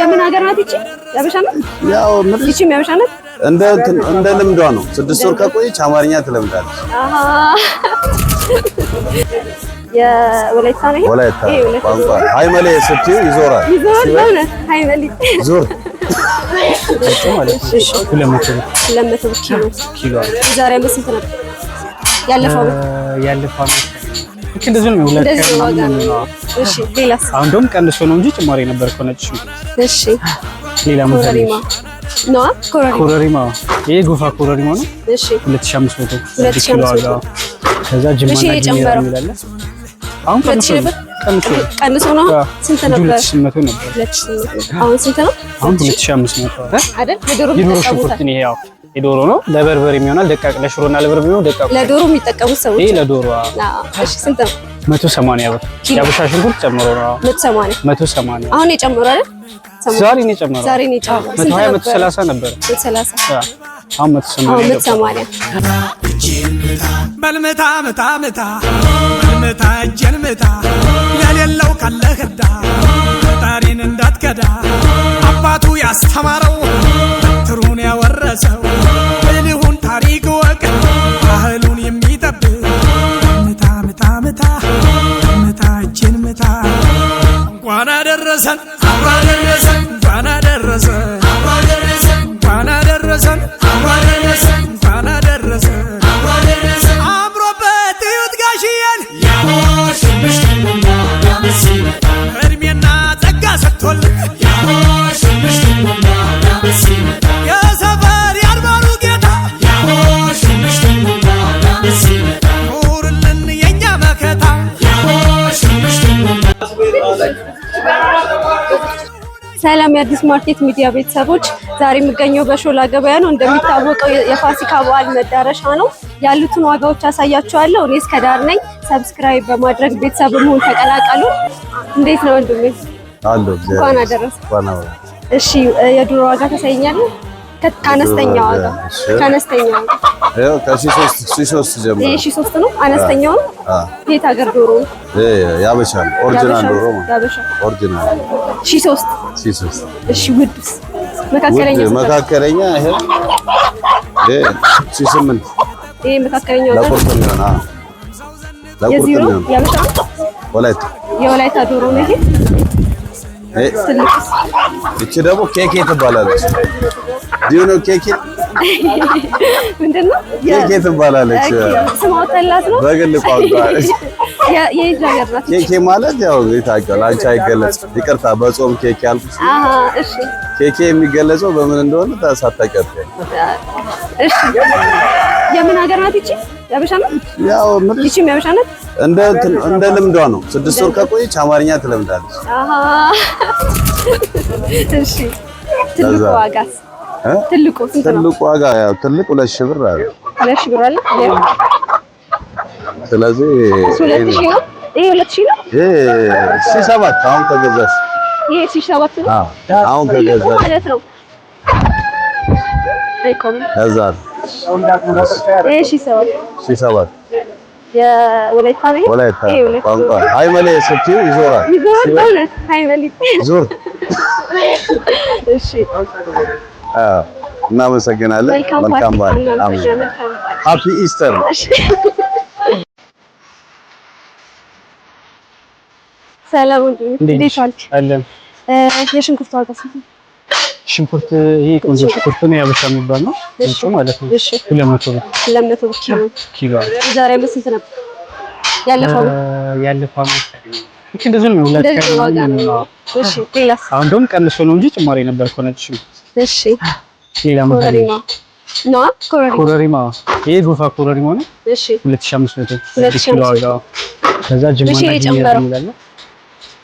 የምን ሀገር ናት ይቺ? ያበሻ ናት? ያው ምልሽ ይቺም ያበሻ ናት? እንደ እንደ ልምዷ ነው። 6 ወር ከቆየች አማርኛ ትለምዳለች። አሃ፣ የወላይታ ነው ይሄ? ወላይታ። ይሄ ወላይታ። ቋንቋ ሃይመሌ ስትዩ ይዞራል። ይዞራል በእውነት ሃይመሌ። ዞር። ማለት ነው። 200 ብር። 200 ብር ኪሎ። ኪሎ። የዛሬ ዓመት ስንት ነበር? ያለፈው ዓመት? ያለፈው ዓመት ልክ እንደዚሁ ነው። ሁለት እንደዚህ ዋጋ ከምናምን ነው። ነው። እሺ፣ ሌላስ? አሁን እንደውም ቀንሶ ነው እንጂ ጭማሪ ነበር እኮ ነጭ ሽንኩርት። እሺ። ሌላ ምን ኮረሪማ ነዋ፣ ኮረሪማ። ኮረሪማ፣ ይሄ ጎፋ ኮረሪማ ነው። 2500 ኪሎ ዋጋ። ከዛ ጅማና እሺ፣ ጊኒራ የጨመረው? የሚል አለ። አሁን ሁለት ቀንሶ ሺህ ነው። ነበር? ቀንሶ ነው። ቀንሶ ነው። ስንት ነበር? 2800 ነበር። 2800። አሁን ስንት ነው? አሁን 2500 አይደል? ለዶሮ የዶሮ የሚጠቀሙት። ሽንኩርት ነው ይሄ። ያው የዶሮ ነው። ለበርበሬ የሚሆናል። ደቃቅ ለሽሮና ለበርበሬ የሚሆን ደቃቅ። ለዶሮ የሚጠቀሙት ሰዎች። ይሄ ለዶሮ። አዎ። እሺ፣ ስንት ነው? 180 ብር። ኪሎ? የአበሻ ሽንኩርት ጨምሮ ነው። 180። 180። አሁን የጨመረው አይደል? ዛሬ ነው የጨመረው። ዛሬ ነው የጨመረው። ስንት 120 ነበር? 130 ነበር። 130። አሁን 180 አሁን ገባ። 180። በልምታ ምታ ምታ በልምታ እጄን ምታ ለሌለው ካለ ህዳ ፈጣሪን እንዳትከዳ አባቱ ያስተማረው በትሩን ያወረሰው ብልሁን ታሪክ ወቅ ባህሉን የሚጠብቅ ምታ ምታ ምታ ምታ እጄን ምታ። እንኳን አደረሰን አብሮ አደረሰን፣ እንኳን አደረሰን አብሮ አደረሰን፣ እንኳን አደረሰን አብሮ አደረሰን፣ እንኳን አደረሰን አብሮ አደረሰን። አምሮበት እዩት ጋሽዬን፣ እድሜና ጸጋ ሰጥቶልን የሰፈር ያድባሩ ጌታ ኑርልን የኛ መከታ። ሰላም የአዲስ ማርኬት ሚዲያ ቤተሰቦች፣ ዛሬ የምገኘው በሾላ ገበያ ነው። እንደሚታወቀው የፋሲካ በዓል መዳረሻ ነው። ያሉትን ዋጋዎች አሳያችኋለሁ። እኔ እስከ ዳር ነኝ። Subscribe በማድረግ ቤተሰብ መሆን ተቀላቀሉ። እንዴት ነው ወንድሜ? አሎ። እንኳን አደረሰ። እንኳን አብሮ። እሺ፣ የዶሮ ዋጋ ታሳየኛለህ? ከአነስተኛ ዋጋ። እሺ። ከአነስተኛ ዋጋ። ይኸው ከሺህ ሦስት ጀምሮ። ይሄ 1300 ነው። አነስተኛው ነው። አዎ። የት ሀገር ዶሮ ነው? ይሄ ያበሻ ነው። Original ያበሻ? ዶሮ ማለት። ያበሻ። Original። 1300። 1300። እሺ፣ ውድስ? መካከለኛ ውድ ስንት ነው? መካከለኛ ይሄ 1800። ይሄ መካከለኛ ዋጋ። ለቁርጥ የሚሆን፣ አዎ። ለቁርጥ የዚህ ነው? የሚሆን። ያበሻ ነው? ወላይታ። የወላይታ ዶሮ ነው ይሄ። ይሄ ትልቅስ? እቺ ደግሞ ኬኬ ትባላለች። Do you know ኬኬ? ምንድን ነው? ኬኬ ትባላለች። ስም አወጣላት ነው? በግል ቋንቋ። የየት ሀገር ናት? ኬኬ ማለት ያው ታውቂዋለህ፣ አንቺ አይገለጽም። ይቅርታ፣ በጾም ኬኬ አልኩሽ። አሃ፣ እሺ። ኬኬ የሚገለጸው በምን እንደሆነ ሳታውቂ አትቀሪም። እሺ፣ የምን ሀገር ናት ይቺ? ያበሻ ናት? ያው ምልሽ ይቺም ያበሻ ናት? እንደ ልምዷ ነው። 6 ወር ከቆየች አማርኛ ትለምዳለች። አሃ፣ እሺ። ትልቁ ለዛ። ዋጋስ? እ? ትልቁ ስንት ነው? ትልቁ ዋጋ ያው ትልቅ 2000 ብር አለ። 2000 ብር አለ። ስለዚህ እሱ 2000 ነው። ይሄ 2000 ነው። ይሄ 700 አሁን ከገዛሽ። ይሄ 700 ነው። አዎ፣ አሁን ትልቁ ከገዛሽ። ማለት ነው። አይቆምም። ከዛ ነው። ይሄ 700። 700። የወላይታ ነው ይሄ? ወላይታ። ይሄ ወላይታ። ቋንቋ ሃይመሌ ስትዩ ይዞራል። ይዞራል በእውነት ሃይመሌ። ዞር። እሺ። አዎ፣ እናመሰግናለን። መልካም መልካም ፋሲካ። በዓል። እናመሰግናለን። መልካም በዓል። Happy Easter። እሺ። ሰላም ወንድሜ፣ እንዴት ዋልክ? አለን። የሽንኩርት ዋጋ ስንት ነው? ሽንኩርት ይሄ ቆንጆ ሽንኩርት ነው። ያበሻ የሚባል ነው። ነጩ ማለት ነው። እሺ። 200 ብር። 200 ብር ኪሎ። ኪሎ። የዛሬ ዓመት ስንት ነበር? ያለፈው ዓመት? ያለፈው ዓመት ልክ እንደዚሁ ነው። ሁለት እንደዚህ ዋጋ ከምናምን ነው። ነው። እሺ፣ ሌላስ? አሁን እንደውም ቀንሶ ነው እንጂ ጭማሪ ነበር እኮ ነጭ ሽንኩርት። እሺ። ሌላ ምን ኮረሪማ ነዋ፣ ኮረሪማ። ኮረሪማ፣ ይሄ ጎፋ ኮረሪማ ነው። 2500 ኪሎ ዋጋ። ከዛ ጅማና እሺ፣ ጊኒራ የጨመረው? የሚል አለ።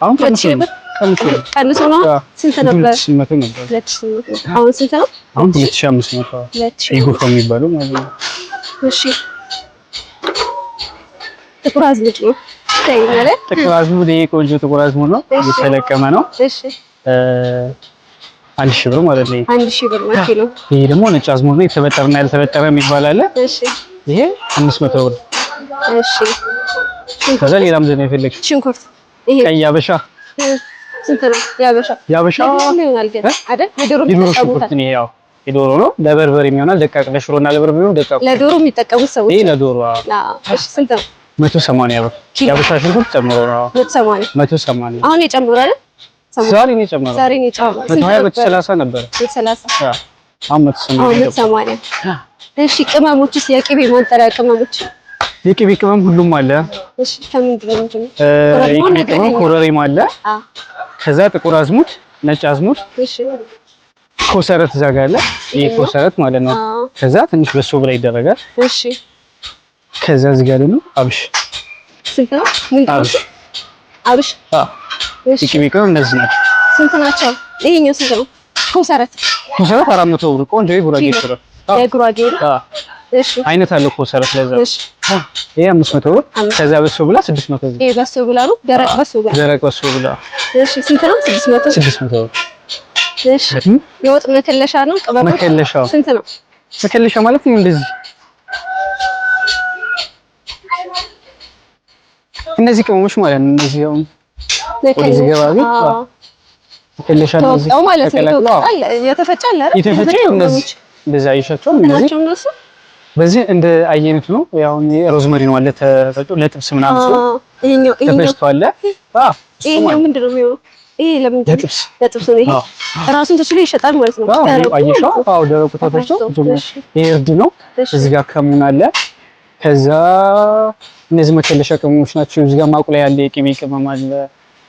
አሁን ቀንሶ 2000 ነው። ብር? ቀንሶ ነው። ቀንሶ ነው። ስንት ነበር? 2800 ነበር። 2800። አሁን ስንት ነው? አሁን 2500። 2000። ይሄ ጎፋ የሚባለው ማለት ነው። እሺ፣ ጥቁር አዝሙድ ነው ይታየኛል። ጥቁር አዝሙድ፣ ይሄ ቆንጆ ጥቁር አዝሙድ ነው። የተለቀመ ነው። 1000 ብር ማለት ነው። 1000 ብር ነው ኪሎ። ይሄ ደግሞ ነጭ አዝሙድ ነው። የተበጠረና ያልተበጠረ የሚባል አለ። ይሄ 500 ብር። ከዛ ሌላም ዘና የፈለግሽው? ሽንኩርት ይሄ? ቀይ አበሻ። ስንት ነው የሀበሻ? የሀበሻ ይሆናል ግን አይደል? የዶሮ የዶሮ ሽንኩርት ነው። ያው የዶሮ ነው። ለበርበሬ የሚሆናል ደቃቅ፣ ለሽሮ እና ለበርበሬ ነው ደቃቅ። ለዶሮ የሚጠቀሙት ሰዎች ይሄ ለዶሮ። እሺ ስንት ነው? 180 ብር የሀበሻ ሽንኩርት ጨምሮ ነው። 180 180 አሁን የጨመረው አይደል? ዛሬ ነው የጨመረው። ዛሬ ነው የጨመረው። 120 130 ነበር። 130 አሁን 180። እሺ ቅመሞችስ? የቅቤ ማንጠሪያ ቅመሞች የቅቤ ቅመም ሁሉም አለ። እሺ ከምንድን ነው የሚጀምረው? የቅቤ ቅመም ኮረሪማ አለ። ከዛ ጥቁር አዝሙድ፣ ነጭ አዝሙድ፣ እሺ ኮሰረት እዛ ጋር አለ። ይሄ ኮሰረት ማለት ነው። ከዛ ትንሽ በሶ ብላ ይደረጋል። እሺ ከዛ እዚህ ጋር ደግሞ አብሽ። ስንት ነው? አብሽ አብሽ። አዎ እሺ የቅቤ ቅመም እነዚህ ናቸው። ስንት ናቸው? ይሄኛው ስንት ነው? ኮሰረት ኮሰረት 400 ብር። ቆንጆ የጉራጌ ኮሰረት። የጉራጌ ነው። እሺ አይነት አለው ኮሰረት ለዛ። እሺ ይሄ 500 ብር። ከዛ በሶ ብላ 600 ብር። ይሄ በሶ ብላ ነው። ደረቅ በሶ ብላ። ደረቅ በሶ ብላ። እሺ ስንት ነው? 600 600 ብር። እሺ የወጥ መከለሻ ነው። ቅመሞች መከለሻ ስንት ነው? መከለሻ ማለት ነው እንደዚህ እነዚህ ቅመሞች ማለት ነው። እነዚህ አሁን ወደዚህ ገባ ቢል መከለሻ እነዚህ ማለት ነው። የተፈጨ አለ አይደል? የተፈጨ እነዚህ እንደዚህ አይሻቸውም። እነዚህ በዚህ እንደ አየነቱ ነው። ያው ሮዝመሪ ነው አለ ተፈጭቶ ለጥብስ ምናምን ሲሆን ይሄኛው ተፈጭቶ አለ። አዎ ይሄኛው ምንድን ነው የሚሆነው? ይሄ ለምንድን ነው? ለጥብስ ለጥብስ ነው። ይሄ ራሱን ተችሎ ይሸጣል ማለት ነው። አዎ አየሽው? አዎ ደረቁ ተፈጭቶ ይሄ እርድ ነው። እዚህ ጋር ከሙን አለ። ከዛ እነዚህ መከለሻ ቅመሞች ናቸው። እዚህ ጋር ማቁላያ አለ፣ የቅቤ ቅመም አለ፣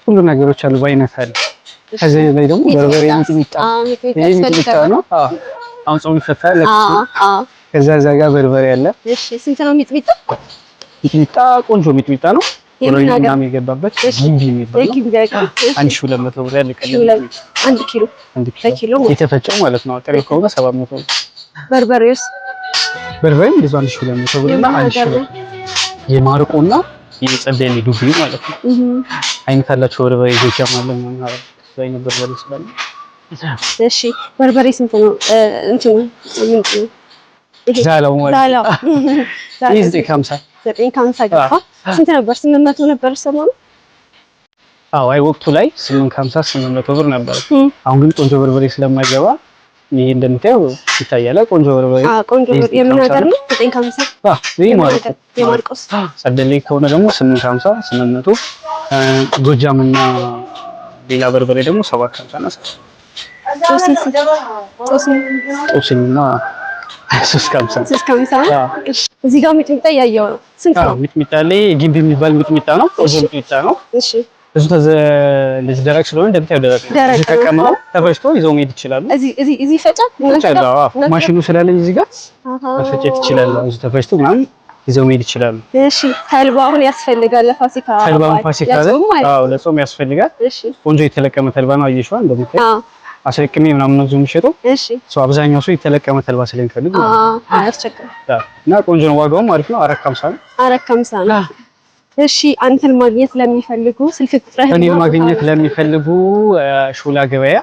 ሁሉ ነገሮች አሉ፣ በአይነት አለ። ከዚህ ላይ ደግሞ በርበሬ፣ ሚጥሚጣ ይሄ ሚጥሚጣ ነው። አዎ አሁን ጾም ይፈታል። ከዛ እዛ ጋር በርበሬ አለ። እሺ ስንት ነው ሚጥሚጣ? ሚጥሚጣ ቆንጆ ሚጥሚጣ ነው። ወረኛ የገባበት ጊምቢ የሚባለው 1200 ብር ያለ ቀለም አንድ ኪሎ አንድ ኪሎ የተፈጨው ማለት ነው። ጥሬ ከሆነ 700 ብር። በርበሬውስ? በርበሬም እንደዚሁ 1200 ብር እና 1000 ብር የማርቆና የጸደይ ዱቤ ማለት ነው። አይነት አላቸው በርበሬ ጎጃም አለ ምናምን አይነት በርበሬ ስላለ። እሺ በርበሬ ስንት ነው? እንትኑ ምንድን ነው? ዛላው ማለት ዛላው ይሄ 950 950 ገባ። ስንት ነበር? 800 ነበር ሰሞኑን። አዎ አይ ወቅቱ ላይ 850 800 ብር ነበር። አሁን ግን ቆንጆ በርበሬ ስለማይገባ ይሄ እንደምታየው ይታያል። ቆንጆ በርበሬ አዎ ቆንጆ በርበሬ የምን ሀገር ነው? 950 አዎ ይሄ ማርቆስ የማርቆስ ጸደሌ ከሆነ ደግሞ 850 800፣ ጎጃምና ሌላ በርበሬ ደግሞ 750 እና ጦስኝና 350 350። እዚህ ጋር ሚጥሚጣ እያየሁ ነው። ስንት ነው ሚጥሚጣ? ላይ ጊምቢ የሚባል ሚጥሚጣ ነው። ቆንጆ ሚጥሚጣ ነው። እሺ ብዙ እንደዚህ ደረቅ ስለሆነ እንደምታየው ደረቅ ነው። እዚህ ተቀምሞ ተፈጭቶ ይዘው መሄድ ይችላሉ። እዚህ እዚህ እዚህ ይፈጫል። ማሽኑ ስላለኝ እዚህ ጋር መፈጨት ይችላል። እዚህ ተፈጭቶ ምናምን ይዘው መሄድ ይችላሉ። እሺ ተልባ አሁን ያስፈልጋል ለፋሲካ። ተልባ አሁን ፋሲካ ላይ አዎ ለጾም ያስፈልጋል። እሺ ቆንጆ የተለቀመ ተልባ ነው። አየሽዋ እንደምታየው አስለቅሜ ምናምን ነው የሚሸጠው። እሺ ሰው አብዛኛው ሰው የተለቀመ ተልባ ስለሚፈልግ አያስቸግርም እና ቆንጆ ነው። ዋጋውም አሪፍ ነው። 4.50 ነው። 4.50 ነው። እሺ አንተን ማግኘት ለሚፈልጉ ስልክ ቁጥርህ? እኔን ማግኘት ለሚፈልጉ ሾላ ገበያ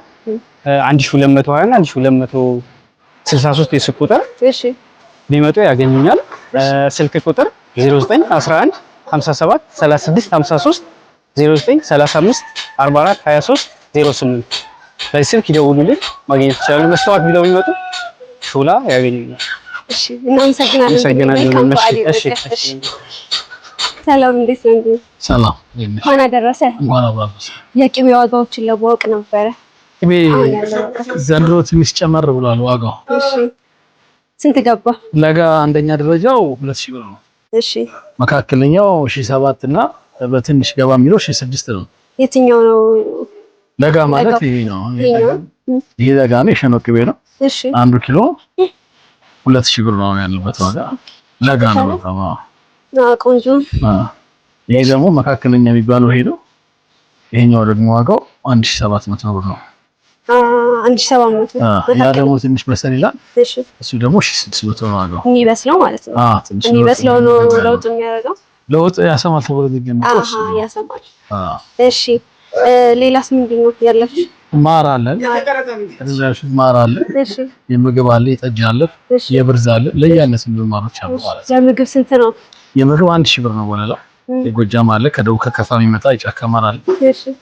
1220 እና 1263 የስልክ ቁጥር እሺ ቢመጡ ያገኙኛል። ስልክ ቁጥር 0911 57 36 53 09 35 44 23 08 በዚህ ስልክ ይደውሉልኝ፣ ማግኘት ይችላሉ። መስተዋት ቢለው ቢመጡ ሾላ ያገኙኛል። እሺ እናመሰግናለን። እሺ ሰላም፣ እንዴት ነው? ሰላም፣ እንኳን አደረሰ። እንኳን አደረሰ። የቅቤ ዋጋዎችን ለማወቅ ነበረ። ቅቤ ዘንድሮ ትንሽ ጨመር ብሏል ዋጋው። እሺ ስንት ገባ? ለጋ አንደኛ ደረጃው 2000 ብር ነው። እሺ መካከለኛው 1007 እና በትንሽ ገባ የሚለው 1006 ነው። የትኛው ነው ለጋ ማለት? ይሄ ነው። ይሄ ለጋ ነው፣ የሸኖ ቅቤ ነው። እሺ አንዱ ኪሎ 2000 ብር ነው ያለበት ዋጋ። ለጋ ነው በጣም ቆንጆ። ይሄ ደግሞ መካከለኛ የሚባለው ይሄ ነው። ይሄኛው ደግሞ ዋጋው 1700 ብር ነው። 1700። ያ ደግሞ ትንሽ በሰል ይላል። እሺ እሱ ደግሞ 1600 ነው ዋጋው። የሚበስለው ማለት ነው። አዎ ትንሽ የሚበስለው ነው ለውጥ የሚያደርገው። ለውጥ ያሰማል ተብሎ የሚገመተው አሃ ያሰማል። እሺ ሌላስ ምንድን ነው ያላችሁ? ማር አለ፣ ማር አለ፣ የምግብ አለ፣ የጠጅ አለ፣ የብርዝ አለ። ለየአይነት ማሮች አሉ ማለት ነው። የምግብ ስንት ነው? የምግብ 1000 ብር ነው ወለላው። የጎጃም አለ፣ ከደቡብ ከከፋ የሚመጣ የጫካ ማር አለ።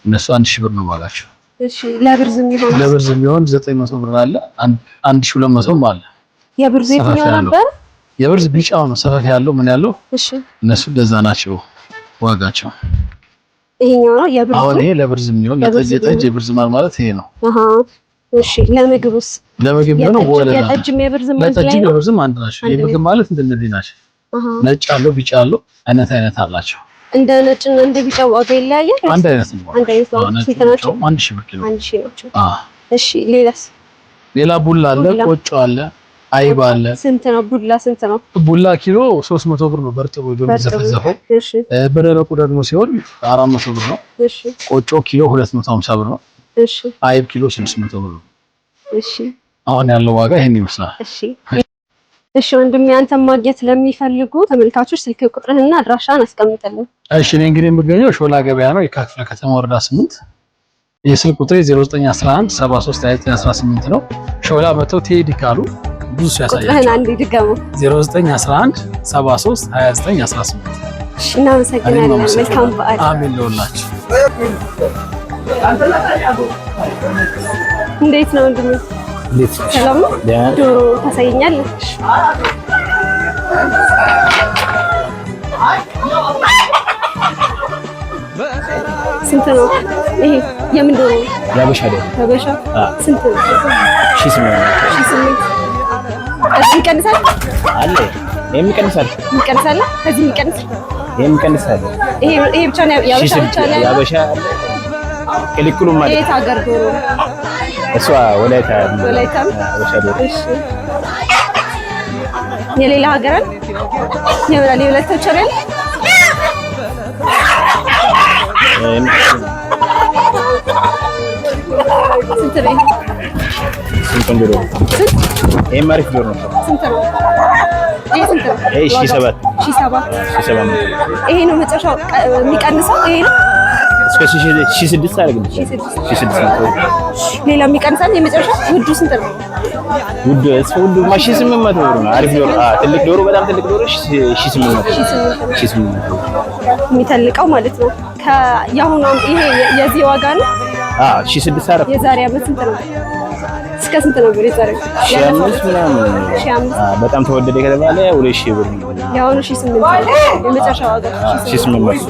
እነሱ 1000 ብር ነው ዋጋቸው። እሺ ለብርዝ የሚሆን ለብርዝ የሚሆን 900 ብር አለ፣ 1200 አለ። የብርዝ የትኛው ነበር? የብርዝ ቢጫው ነው ሰፋፊ ያለው ምን ያለው። እሺ እነሱ እንደዛ ናቸው ዋጋቸው። ይሄኛው ነው የብርዝ። አሁን ይሄ ለብርዝ የሚሆን ለጠጅ የጠጅ የብርዝ ማር ማለት ይሄ ነው። አሃ እሺ ለምግብስ? ለምግብ ነው ወለላ የጠጅም የብርዝም አንድ ላይ ነው። የብርዝም አንድ ናቸው። የምግብ ማለት እንደነዚህ ናቸው። ነጭ አለው ቢጫ አለው አይነት አይነት አላቸው። እንደ ነጭና እንደ ቢጫ ዋጋ ይለያያል። አንድ አይነት ነው። አንድ አይነት ነው። ስንት ናቸው? 1000 ብር ኪሎ። 1000 ናቸው። እሺ ሌላስ? ሌላ ቡላ አለ፣ ቆጮ አለ፣ አይብ አለ። ስንት ነው ቡላ? ስንት ነው ቡላ? ኪሎ 300 ብር ነው በእርጥቡ በሚዘፈዘፈው። እሺ በደረቁ ደግሞ ሲሆን 400 ብር ነው። እሺ ቆጮ ኪሎ 250 ብር ነው። እሺ አይብ ኪሎ 600 ብር ነው። እሺ አሁን ያለው ዋጋ ይሄን ይመስላል። እሺ እሺ ወንድሜ አንተን ማግኘት ለሚፈልጉ ተመልካቾች ስልክ ቁጥርህንና አድራሻህን አስቀምጥልን። እሺ እኔ እንግዲህ የምገኘው ሾላ ገበያ ነው፣ የካ ክፍለ ከተማ ወረዳ 8። የስልክ ቁጥሬ 0911 73 29 18 ነው። ሾላ መተው ቴዲ ካሉ ብዙ ሰው ቁጥርህን ያሳያቸዋል። አንዴ ድገመው። 0911 73 29 18። እሺ እናመሰግናለን። መልካም በዓል። አሜን ለሁላችሁ። እንዴት ነው ወንድሜ? ሰላም ነው? ዶሮ ታሳየኛለህ? ስንት ነው ይሄ? የምን ዶሮ ነው? ያበሻ ዶሮ። ያበሻ ስንት ነው? 1800። 1800። ከዚህ ይቀንሳል? አለ። ይሄም ይቀንሳል። ይቀንሳል? ከዚህ ይቀንሳል? ይሄም ይቀንሳል። ይሄ ይሄ ብቻ ነው ያበሻ ብቻ ነው ያለው? ያበሻ አለ። ቅልቅሉም አለ። የት ሀገር ዶሮ ነው? እሷ ወላይታ። ወላይታ። ያበሻ ዶሮ። እሺ የሌላ ሀገር አለ? የወላይታ ብቻ ነው ያለው? ስንት ነው ይሄ? ስንት ቆንጆ ዶሮ። ይሄም አሪፍ ዶሮ ነው። ስንት ነው? ይሄ ስንት ነው? ይሄ 1700። 1700። 1700። ይሄ ነው መጨረሻው የሚቀንሰው ይሄ ነው? እስከ 1600 አደርግልሻለሁ። 1600። ሌላ የሚቀንሳል? የመጨረሻ ውዱ ስንት ነው? ውድ እስከ ውዱ ማ 1800 ብር ነው። አሪፍ ዶሮ። አዎ ትልቅ ዶሮ፣ በጣም ትልቅ ዶሮ 1800። 1800 የሚተልቀው ማለት ነው። የአሁኑ ይሄ የዚህ ዋጋ ነው? አዎ 1600 አደረኩ። የዛሬ ዓመት ስንት ነው? እስከ ስንት ነበር የዛሬ? 1500 ምናምን። 1500። አዎ በጣም ተወደደ ከተባለ 2000 ብር ነው። የአሁኑ 1800 የመጨረሻ ዋጋ 1800።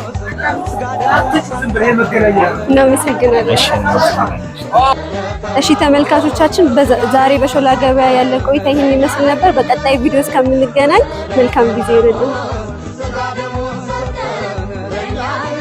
እናመሰግናለን። እሺ እሺ ተመልካቾቻችን ዛሬ በሾላ ገበያ ያለ ቆይታ ይህን ይመስል ነበር። በቀጣይ ቪዲዮ እስከምንገናኝ መልካም ጊዜ ይሁንልን።